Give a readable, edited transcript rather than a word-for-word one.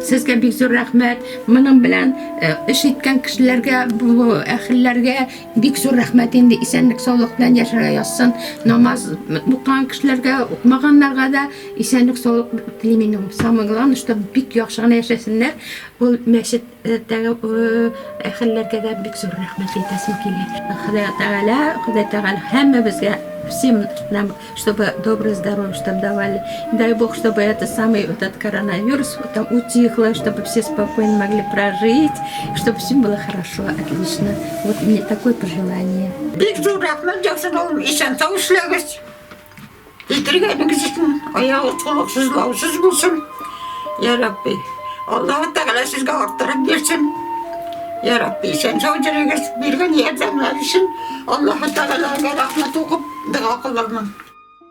Сезгә бик зур рәхмәт. Моның белән э, эш иткән кешеләргә, бу әһелләргә бик зур рәхмәт инде. Исәнлек, саулык белән яшәргә язсын. Намаз укыган кешеләргә, укымаганнарга да исәнлек, саулык телим инде. Самое главное, чтобы бик яхшы гына яшәсеннәр. Ул мәчет Тәге әһелләргә дә бик зур рәхмәт әйтәсем килә. Ходай Тәгалә, Ходай Тәгалә һәммәбезгә всем нам, чтобы доброе здоровье, чтобы давали. Дай Бог, чтобы это самый вот этот коронавирус там утихло, чтобы все спокойно могли прожить, чтобы всем было хорошо, отлично. Вот мне такое пожелание. Бик зур рәхмәт яусын, улым, исән-сау эшләгез. Китергәнегез өчен аягы сулыксыз, лаусыз булсын. Я Рабби, Аллаһы Тәгалә сезгә арттырып бирсен. Я Рабби, исән-сау йөрегез, биргән ярдәмнәр өчен Аллаһы Тәгаләгә рәхмәт укып, дога кылырмын.